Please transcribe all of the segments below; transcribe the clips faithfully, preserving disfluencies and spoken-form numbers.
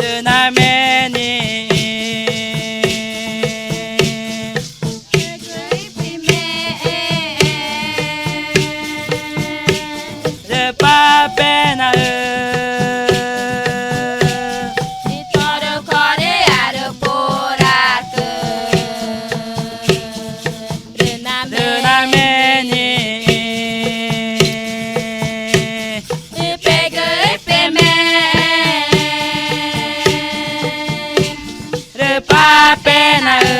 Rü name nixĩ, rü papenaxü, i torü coreyarü puracü. Rü name nixĩ, i pegü i peme, rü papenaxü,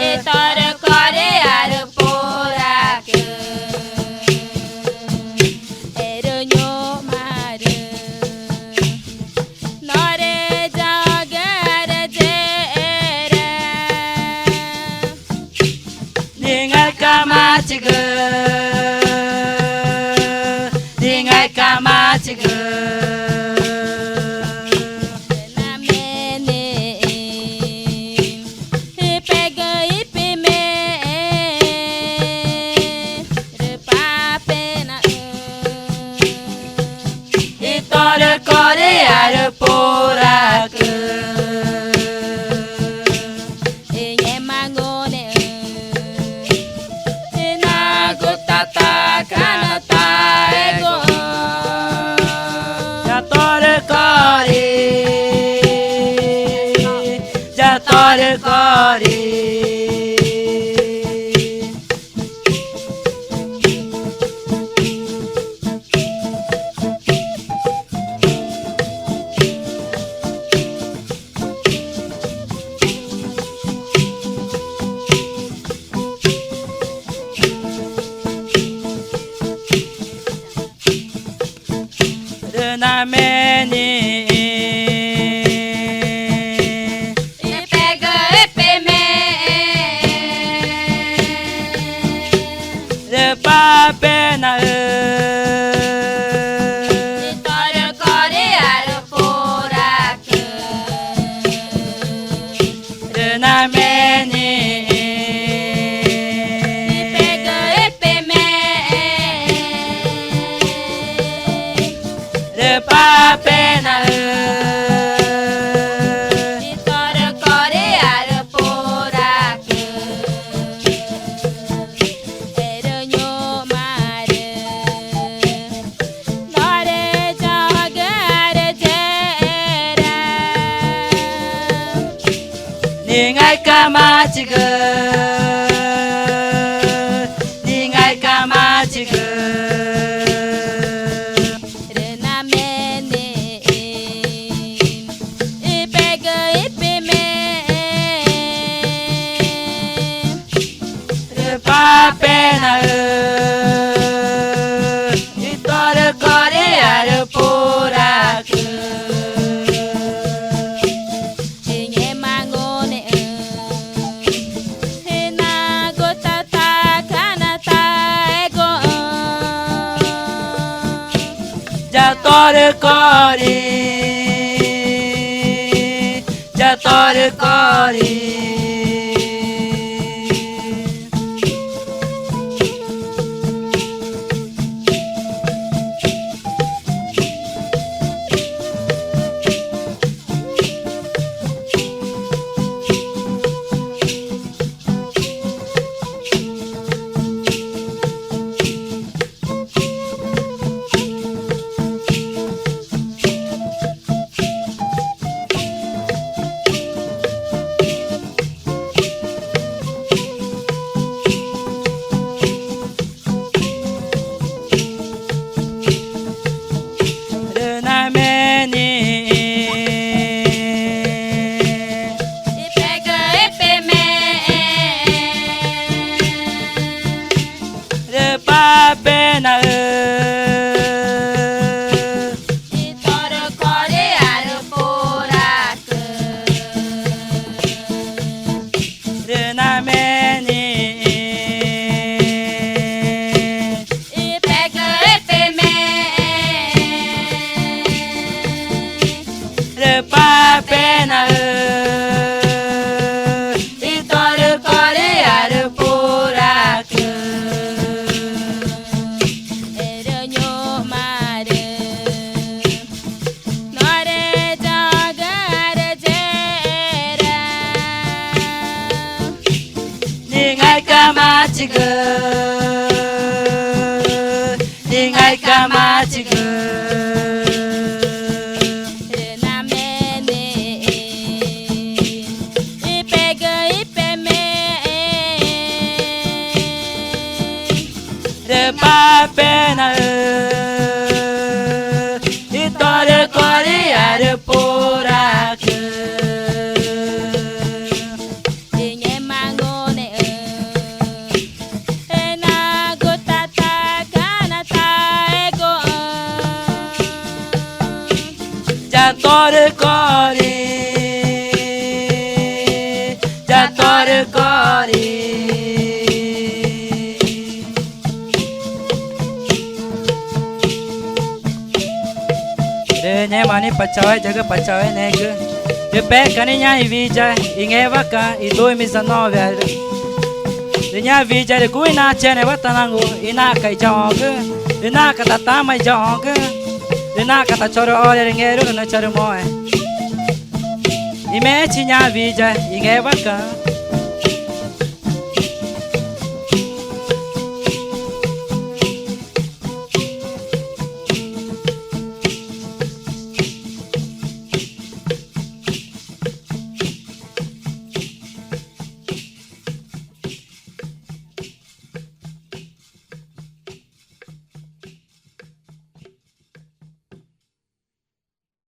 i torü coreyarü puracü. Erü ñu̱xma rü norü yagüarü yexera, ningaicamatügu, ningaicamatügu. Rü name nixĩ, i pegü i peme, rü papenaxü, i torü coreyarü puracü. I ngẽma ngunexü̃ i nagu tata cana taeguxü̃, ya torü cori, ya torü cori. Rü name nixĩ, i pegü i peme, rü papenaxü, i torü coreyarü puracü. Rü name nixĩ, i pegü i peme, rü papenaxü, i torü coreyarü puracü. Erü ñu̱xma rü norü yagüarü yexera, ningaicamatügu, ningaicamatügu. Rü name nixĩ, i pegü i peme, rü papenaxü, i torü coreyarü puracü. I ngẽma ngunexü̃ i nagu tata cana taeguxü̃, ya torü cori, ya torü cori. Rü ngaicamatigü rü name neẽẽ i pegü i pemeẽ rü papenaxü i torü Coriarü puracü. I ngẽma ngunexü̃ i nagu tata canataeguxü̃ ya torü Cori, ya torü Cori. Rü ngẽma nixĩ, Pa Chaueneẽgü, Pa Chaueneẽgü, rü peca nixĩ i ñaa i wiyae i ngexwacaxü̃ i dois mil e dezenove rü ñaa i wiyae rü guxü̃ i nachiünewa tanangu i naxca̱x iyaxõgü rü naxca̱x tatama iyaxõgü rü naxca̱x ta chorü ore rü ngẽxgumarüü̃ charümoxẽ i mexẽchi i ñaa i wiyae i ngexwacaxü̃.